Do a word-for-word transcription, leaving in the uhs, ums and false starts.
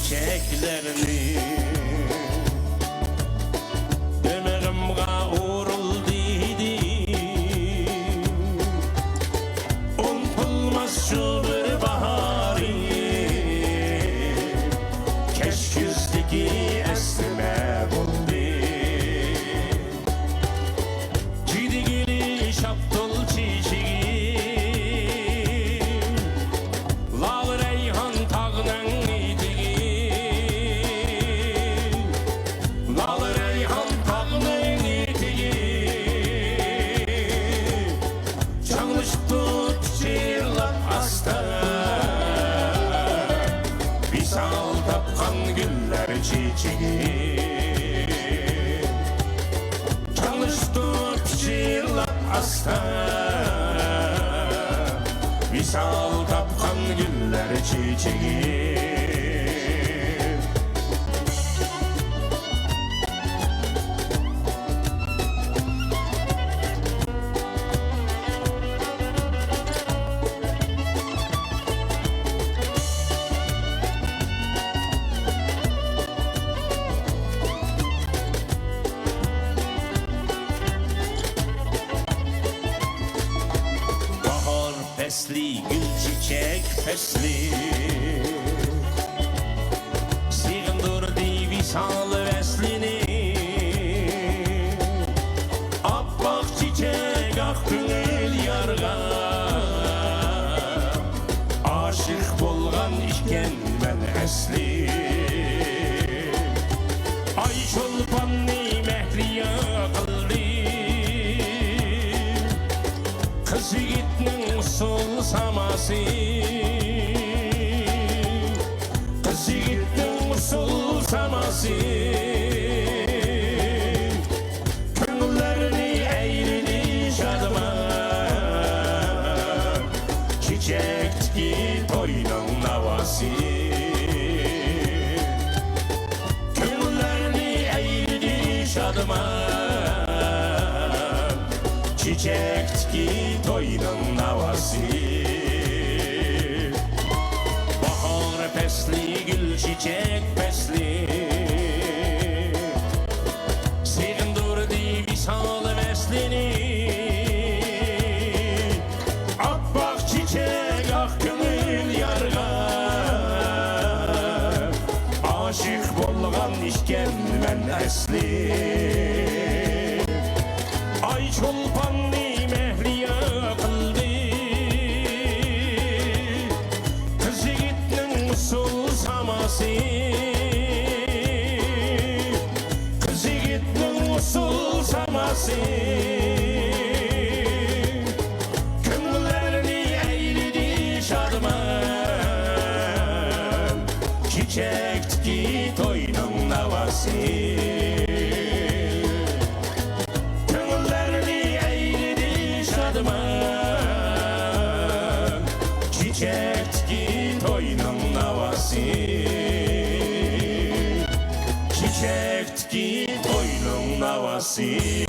چېچەكلەرنى دىمىغىمغا ئورۇلدى دېدىم. ئۇنتۇلماس شۇ بىر باھارىم، كەچكۈزدىكى ئەسلىمە بولدى. جىدىگۈلى شاپتۇل چېچىكى، لال رەيھان تاغنىڭ ئېتىكى، لال رەيھان تاغنىڭ ئېتىكى. چاڭلىشىپتۇ پىچىرلاپ ئاستا، ۋىسال تاپقان گۈللەر چېچىكى. چاڭلىشىپتۇ پىچىرلاپ ئاستا، ۋىسال تاپقان گۈللەر چېچىكى. باھار پەسلى، گۈل چېچەك پەسلى، سېغىندۇردى ۋىسال ۋەسلىنى. ئاپئاق چېچەك ئاق كۆڭۈل يارغا، ئاشىق بولغان ئىكەنمەن ئەسلى. ئاي چولپاننى مەھلىيا قىلدى، قىز يىگىتنىڭ ئۇسسۇل ساماسى، قىز يىگىتنىڭ ئۇسسۇل ساماسى. كۆڭۈللەرنى ئەيلىدى شادىمان، چېچەكتىكى توينىڭ ناۋاسى. كۆڭۈللەرنى ئەيلىدى شادىمان، چېچەكتىكى توينىڭ ناۋاسى. باھار پەسلى، گۈل چېچەك پەسلى، سېغىندۇردى ۋىسال ۋەسلىنى. ئاپئاق چېچەك ئاق كۆڭۈل يارغا، ئاشىق بولغان ئىكەنمەن ئەسلى. ئاي چولپاننى مەھلىيا قىلدى، قىز يىگىتنىڭ ئۇسسۇل ساماسى، قىز يىگىتنىڭ ئۇسسۇل ساماسى. كۆڭۈللەرنى ئەيلىدى شادىمان، چېچەكتىكى توينىڭ ناۋاسى. كۆڭۈللەرنى ئەيلىدى شادىمان، چېچەكتىكى توينىڭ ناۋاسى. چېچەكتىكى توينىڭ ناۋاسى.